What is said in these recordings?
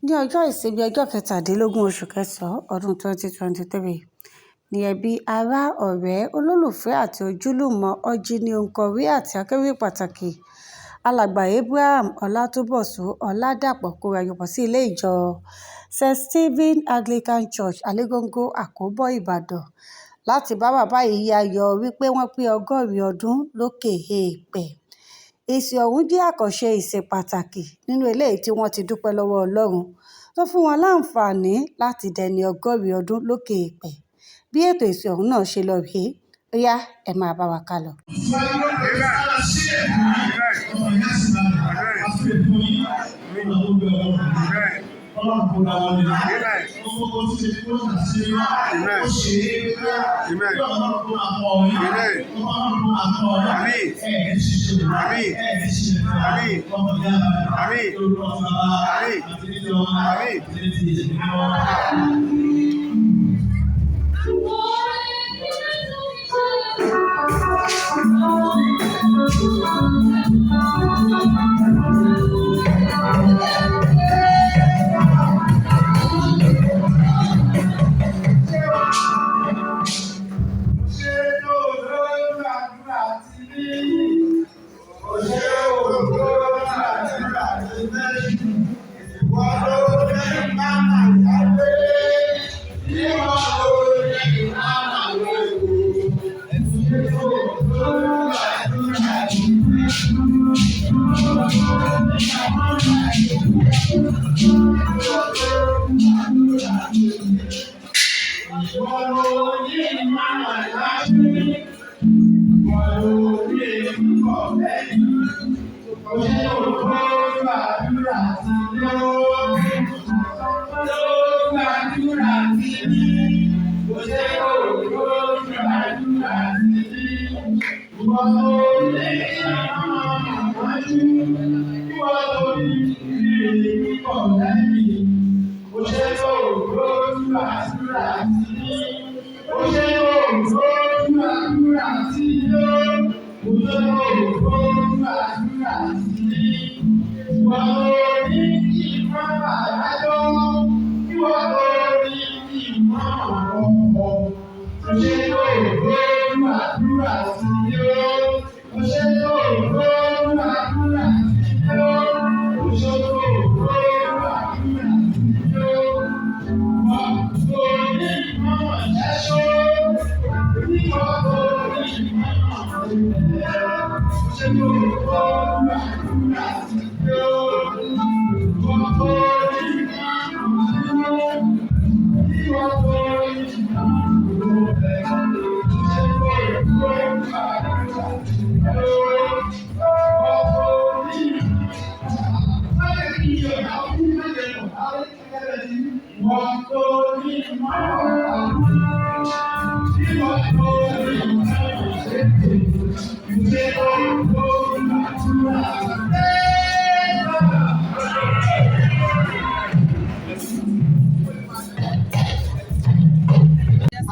Ní ọjọ́ Ìsinmi ọjọ́ kẹtàdínlógún oṣù kẹsàn-án ọdún 2023 ni ẹbí, ará, ọ̀rẹ́, olólùfẹ́ àti ojúlùmọ̀ ọ̀jìnì òǹkọ̀wé àti akéwì pàtàkì Alàgbà Abraham Ọlátúnbọ̀sún Ọládàpọ̀ kórajọpọ̀ sí ilé ìjọ St. Stephen Anglican Church, Alégońgó, Àkóbọ̀, Ìbàdàn láti bá bàbá yìí yayọ̀ wí pé wọ́n pé 80 ọdún lókè eèpẹ̀. Ìsìn ọ̀hún jẹ́ àkànṣe ìsìn pàtàkì nínú eléyìí tí wọ́n ti dúpẹ́ lọ́wọ́ Ọlọ́run tó fún wọn láǹfààní láti dẹni 80 ọdún lókè eèpẹ̀. Bí ètò ìsìn ọ̀hún náà ṣe lọ rèé, ó yá ẹ máa bá wa kálọ.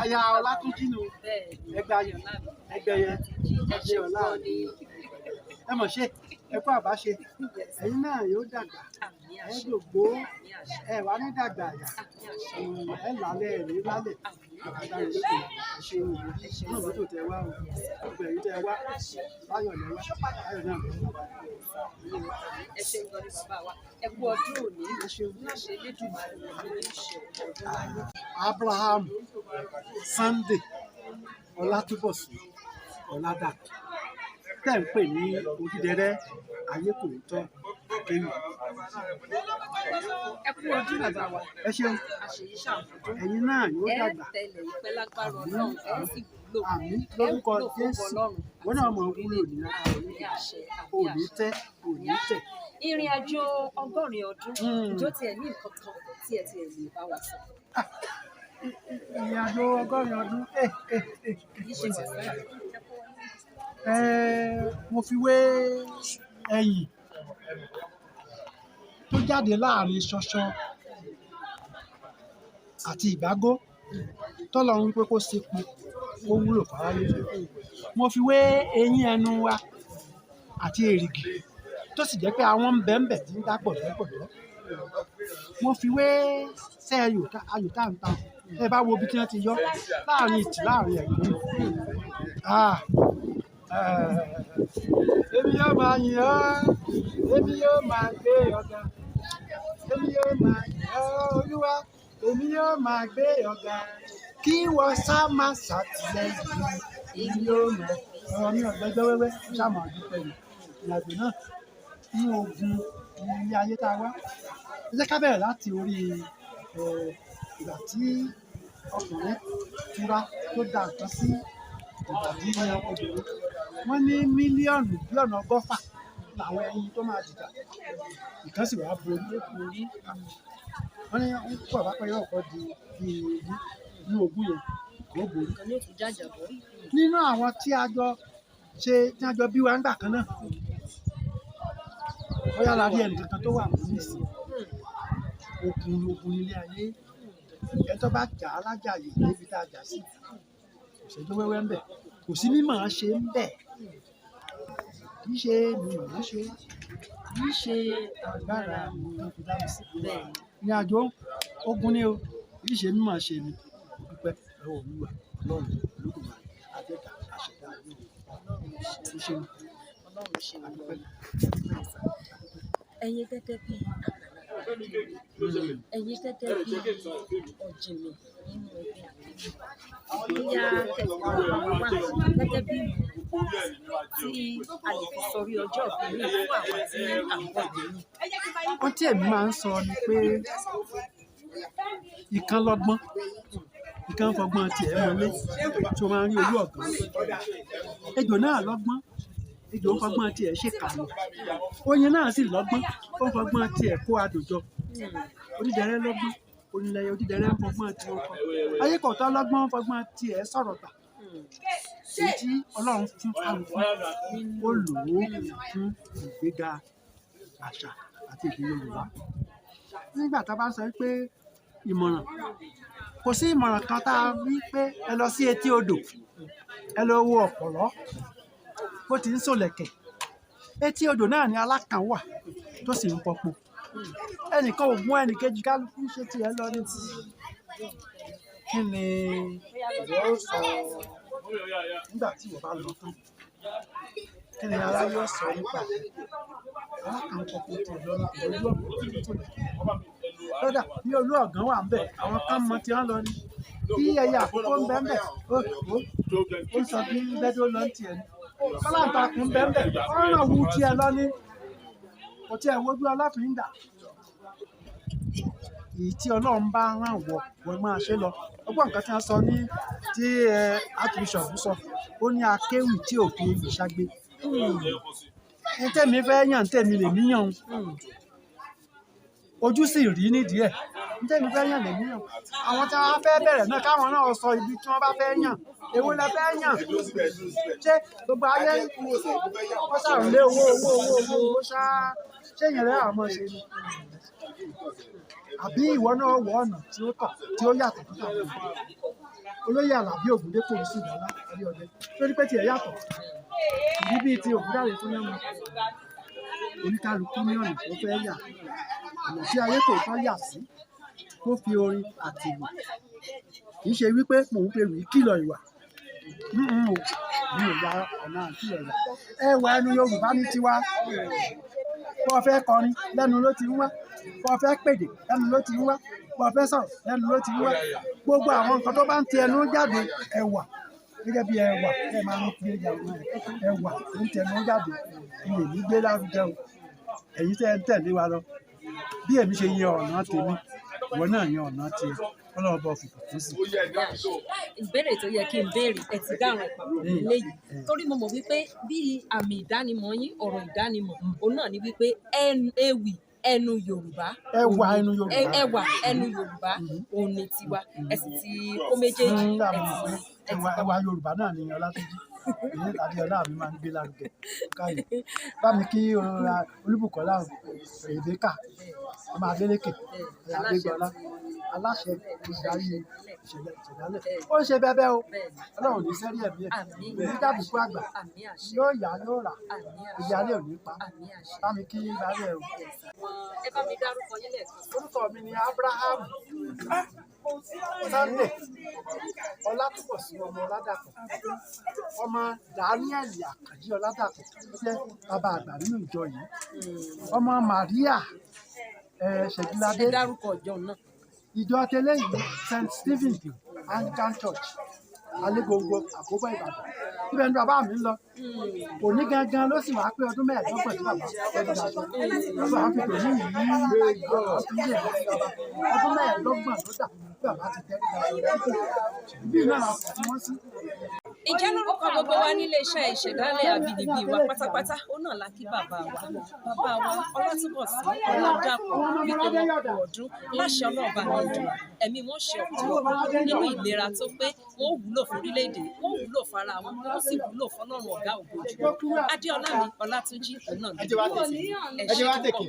Aya Ọlátúnjí nu ẹgbẹ́ ayọ̀ ẹgbẹ́ yẹn ẹgbẹ́ ọlá ẹ mọ̀ ṣe ẹ kú àbáṣe ẹ̀yin náà yóò dàgbà ẹ dògbó ẹ wà ní dàgbà àyà ẹ lálẹ́ ẹ ní lálẹ́ àgbàdo ìlú ẹ ṣe wò ó náà mọ́tò tẹ wá o gbogbo ẹ̀yin tẹ wá láyọ̀ lẹ wá láyọ̀ náà lẹ wá. Ẹ ṣeun gan ni bàbá wa, ẹ kú ọdún òní, láṣẹ Elédùmarè òní ní ṣe ọdún láyé. Abraham Sunday Ọlátúbọ̀sún Ọládàpọ̀ tẹ́ ń pè ní Odídẹrẹ́ Ayékòótọ́ Akéwì. Ẹ kú ọdún bàbá wa. Ẹ ṣeun. Àṣeyí ṣàmọ́dún. Ẹ̀yin náà yóò Ẹ dàgbà. tẹlẹ̀ ìpẹ́ lágbára Ọlọ́run, ẹ sì wúlò. Àmín Ẹ lórúkọ wúlò fún Jésù. Ọlọ́run Wọn náà mọ̀ wúlò ní àmì àṣẹ, àmì òní àṣẹ. tẹ́ òní tẹ̀. Ìrìn àjò 80 ọdún, ìjọ tiẹ̀ ní nǹkan kan tí ẹ tiẹ̀ lè bá wa sọ? Ìrìn àjò 80 ọdún. Kì í ṣe wàsá. Mo fi wé ẹyìn tó jáde láàrin ṣọṣọ àti ìgbágó tọ́lọ́run wípé kó sepo kó wúlò fáráyé. Mo fi wé eyín ẹnu wa àti èrìgì tó sì jẹ́ pé àwọn ń bẹ ń bẹ̀ tí ń dá pọ̀jọ́pọ̀jọ́. Mo fi wé sẹ́ ayò tá à ń ta. Ẹ bá wo ibi tí wọ́n ti yọ láàrin ìtì láàrin ẹ̀gbọ́n. Ah, èmi yóò máa yìn ọ́, èmi yóò máa gbé ọ̀gá, èmi yóò máa yìn ọ́ Olúwa, èmi yóò máa gbé ọ̀gá, kí wọ́n sá máa ṣàtìlẹ́yìn mi, èmi yóò máa. Ọ̀rọ̀ mi ò gbẹ́jọ́ wẹ́wẹ́, ṣá máa dúpẹ́ ni. Ìrìnàjò náà ní ogun ilé ayé tá a wá. Ẹ jẹ́ ká bẹ̀rẹ̀ láti orí ìgbà tí ọkùnrin tura tó da nǹkan sí ìbàdí obìnrin. Wọ́n ní mílíọ̀nù bí ọ̀nà 120 làwọn ẹyin tó máa dìjà. Ìkan sì wá borí. Wọ́n ní kó bàbá pẹ́ yóò kọ́ di bí ogún ní ogún yẹn kó borí. Kan ní òtún jàjàbọ́. Nínú àwọn tí a jọ ṣe tí a jọ bí wa nígbà kan náà, bóyá la rí ẹnìkankan tó wà mọ́ nísìnyí. Ogun ogun nílé ayé. Ẹni tó bá jà á lájàyè níbi tá a jà sí, kò sẹ́jọ́ wẹ́wẹ́ ń bẹ̀. Kò sí mímọ̀ ọ́n ṣe ń bẹ̀. Kì í ṣe mímọ̀ ọ́n ṣe, kì í ṣe agbára mi ló fi dá mi sí. Bẹ́ẹ̀ni. Ìrìnàjò ogun ni o, kì í ṣe mímọ̀ ọ́n ṣe mi. Mo dúpẹ́ lọ́wọ́ Olúwa, Ọlọ́run Olódùmarè, Adẹ́dàá, Aṣẹ̀dá ayé mi. Ó ṣeun. Ọlọ́run ṣeun. A dúpẹ́. Ẹ̀yin gẹ́gẹ́ bí àgbàlagbà, ẹ̀yin gẹ́gẹ́ bí ọ̀jìnmì nínú ẹgbẹ́ akéwì, bóyá kẹ̀kẹ́ wà gẹ́gẹ́ bí ìmọ̀ràn tí a lè fi sọrí ọjọ́ ìbí yìí fún àwọn tí à ń bọ̀ lẹ́yìn. Ohun tí èmi máa ń sọ ni pé ìkan lọ́gbọ́n, ìkan fọgbọ́n tiẹ̀ mọ́lé tí o máa ń rí olú ọ̀gán. Ejò náà lọ́gbọ́n, ejò ń fọgbọ́n tiẹ̀ ṣèkà ni. Oyin náà sì lọ́gbọ́n, ó ń fọgbọ́n tiẹ̀ kó adùn jọ. Odídẹrẹ́ lọ́gbọ́n, onílẹ̀yẹ odídẹrẹ́ ń fọgbọ́n tiẹ̀ kọ. Ayé kò tọ́ lọ́gbọ́n ń fọgbọ́n tiẹ̀ sọ̀rọ̀ tà. Èyí tí Ọlọ́run fún kálukú, ó lò ó fún ìgbéga àṣà àti èdè Yorùbá. Nígbà tá a bá sọ pé ìmọ̀ràn, kò sí ìmọ̀ràn kan tá a rí pé ẹ lọ sí etí odò, ẹ lọ wo ọ̀pọ̀lọ́ bó ti ń sòlẹ̀kẹ̀. Etí odò náà ni alákàn wà tó sì ń pọpo. Ẹnìkan ò gún ẹnìkejì, kálukú ṣe tiẹ̀ lọ ní. Kí ni ìwọ ó sọ nígbà tí ìwọ bá lọ tán? Kí ni aráyé ó sọ nípa rẹ? Alákàn pọpo tiẹ̀ lọ ní pẹ̀lú ọ̀pọ̀lọ́ tó ń sòlẹ̀kẹ̀. Kódà bí olú ọ̀gán wà ń bẹ̀, àwọn kan mọ tí wọ́n lọ ní. Bí ẹyẹ àkókò ń bẹ ń bẹ̀, ó sọ bí bẹ́dọ̀ lọ ń tiẹ̀ ní. Kọ́láǹtakùn ń bẹ ń bẹ̀, ó ràn wú tiẹ̀ lọ ní. Kò tiẹ̀ wojú ọlọ́fin dà. Èyí tí Ọlọ́run bá rán wọ, wọ́n máa ṣe lọ. Ọgbọ́n nǹkan tí wọ́n sọ ní tí Archbishop sọ, ó ní akéwì tí ò fi ewì ṣagbe. Ní tèmi fẹ́ yàn, tèmi lèmi yàn o. Ojú sì rí nídìí ẹ̀. Ní tèmi fẹ́ yàn lèmi yàn. Àwọn tí wọ́n fẹ́ bẹ̀rẹ̀ náà káwọn náà sọ ibi tí wọ́n bá fẹ́ yàn. Èwo lẹ fẹ́ yàn? Ṣé gbogbo ayé wọ́n ṣà ń lé owó owó owó owó owó ṣá? Ṣé ìyẹn lẹ́yìn àwọn ṣe ni? Àbí ìwọ náà wọ ọ̀nà tí ó tọ̀ tí ó yàtọ̀ fún àwọn ènìyàn? Olóyè Àlàbí Ògúndépò ń sì lọ́lá Adéọdẹ. Torí pé tiẹ̀ yàtọ̀. Ìdí bíi ti Ògúndáre fún lẹ́mu. Oníkálukú ní ọ̀nà tó fẹ́ yà. Ọ̀nà tí ayé kò tọ́ yà sí kó fi orin àti ìlù. Kì í ṣe wípé mò ń fi ewì kìlọ̀ ìwà. Mi ò ya ọ̀nà àkìlọ̀ ìwà. Ẹwà ẹnu Yorùbá ní tiwa. Bó o fẹ́ kọrin lẹ́nu ló ti ń wá. Bó o fẹ́ pèdè lẹ́nu ló ti ń wá. Bó o fẹ́ sọ̀rọ̀ lẹ́nu ló ti ń wá. Gbogbo àwọn nǹkan tó bá ń ti ẹnu jáde ẹwà gẹ́gẹ́ bí ẹwà ẹ máa ń fi ẹja wọn ẹwà tó ń tẹnu jáde ilé mi gbé lárugẹ o. Ẹ̀yin tẹ́ ń tẹ̀lé wa lọ. Bí èmi ṣe yan ọ̀nà tèmi, ìwọ náà yan ọ̀nà tiẹ̀. Ọlọ́run bá fi kùkú sí. Ìbéèrè tó yẹ kí n béèrè ẹ ti dáhùn ẹ̀ papọ̀ léyìí. Torí mo mọ̀ wípé bí àmì ìdánimọ̀ yín, ọ̀rọ̀ ìdánimọ̀, òun náà ni wípé ewì ẹnu Yorùbá. Ẹwà ẹnu Yorùbá. Ẹwà ẹnu Yorùbá òun ni tiwa. Ẹ sì ti kó méjèèjì. Ẹwà Yorùbá náà ni Ọlátúnjí. Èyí Adéọlá mi máa ń gbé lárugẹ. Káyọ̀. Bá mi kí Olúbùkọ́lá Rèbékà, ọmọ Adélékè, Adégbọlá, Aláṣẹ olùdarí ìṣẹ̀lẹ̀ ìṣẹ̀dálẹ̀. Ó ń ṣe bẹ́bẹ́ o. Ọlọ́run ní sẹ́rí ẹ̀mí ẹ̀. Èyí dàbùkù àgbà. Yóò yá yóò rà. Ìyáálé ò ní pa. Bá mi kí baálé o. Ẹ bá mi dárúkọ yín lẹ́ẹ̀kan. Orúkọ mi ni Abraham Sunday Ọlátúbọ̀sún ọmọ Ọládàpọ̀, ọmọ Daniel Àkànjí Ọládàpọ̀ tó jẹ́ bàbá àgbà nínú ìjọ yìí, ọmọ Maria Ṣègiládé. Ẹ dárúkọ ìjọ náà. Ìjọ tẹ́lẹ̀ yìí, St Stephen Anglican Church, Alégóńgó, Àkóbọ̀, Ìbàdàn. Ibẹ̀ ni bàbá mi ń lọ. Òní gangan ló sì wá pé ọdún 25 tí bàbá ẹni dàgbà. Bàbá fi tòní yìí àti ilé ìwé bàbá. Ọdún 25 ló dà bí bàbá ti tẹ́lẹ̀ dàgbà. Bí náà la kọ̀ tí wọ́n sí. Ìjẹ́ lórúkọ gbogbo wa nílé iṣẹ́ Ìṣẹ̀dálẹ̀ Àbínibí wa pátápátá, ó náà la kí bàbá wa Ọlátúbọ̀sún Ọládàpọ̀ wípé wọn kú ọdún. Láṣẹ Ọlọ́ọ̀bá ní ìdùnnú ẹ̀mí wọn ṣe ọ̀pọ̀lọpọ̀ nínú ìlera tó pé. Wọn ò wúlò fún orílẹ̀-èdè, wọn ò wúlò fara wọn, wọn sì wúlò fọlọ́run ọ̀gá ògo jùlọ. Adéọlá mi Ọlátúnjí òun náà ló dúró tì. Ẹ ṣé púpọ̀.